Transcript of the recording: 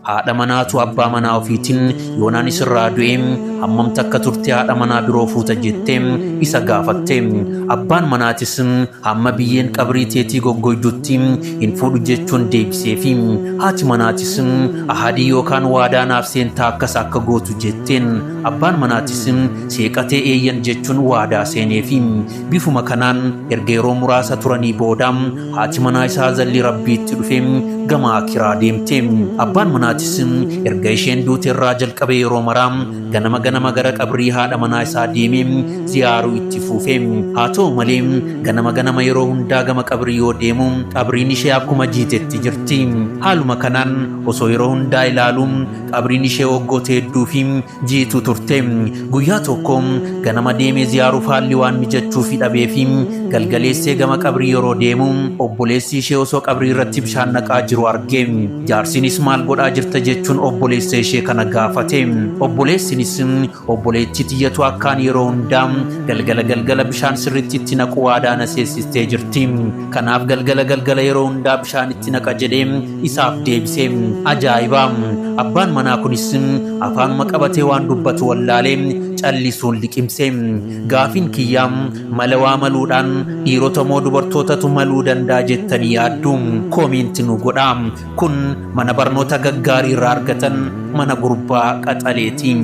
Haadha manaatu abbaa manaa ofiitiin yoon ani sirraa du'e hammam takka turtee haadha manaa biroo fuuta jettee isa gaafatte. Abbaan manaatis hamma biyyeen qabrii teetii goggoydutti hin fuudhu jechuun deebiseefi. Haati manaatis ahadii yookaan waadaa naaf seentaa akkas akka gootu jetteen. Abbaan manaatis seeqatee eeyyan jechuun waadaa seeneefi. Bifuma kanaan erga yeroo muraasa turanii booda haati manaa isaa zalli Rabbiitti dhufe gama akiraa deemte. Abbaan manaatis erga isheen duute irraa jalqabee yeroo maraa ganama ganama gara qabrii haadha manaa isaa deemee ziyaaruu itti fuufe. Haa ta'u malee ganama ganama yeroo hundaa gama qabrii yoo deemu qabriin ishee akkuma jiitetti jirti. Haaluma kanaan osoo yeroo hundaa ilaalu qabriin ishee waggoota hedduu fi jiituu turte. Guyyaa tokko ganama deemee ziyaaruuf haalli waan mijachuufi dhabee fi galgaleessee gama qabrii yeroo deemu obboleessi ishee osoo qabrii irratti bishaan naqaa jiru arge. Jaarsinis maal godhaa jirta jechuun obboleessa ishee kana gaafate. Obboleessinis obboleettii tiyyatu akkaan yeroo hundaa galgala galgala bishaan sirriitti itti naqu waadaa na seessistee jirti. Kanaaf galgala galgala yeroo hundaa bishaan itti naqa jedhee isaaf deebise. Ajaa'iba! Abbaan manaa kunis afaanuma qabatee waan dubbatu wallaalee callisuun liqimse. Gaafiin kiyya mala waa maluudhaan dhiirota moo dubartootatu maluu danda'a jettanii yaaddu? Comment nu godhaa. Kun mana barnoota gaggaarii irraa argatan mana gurbaa qaxaleeti.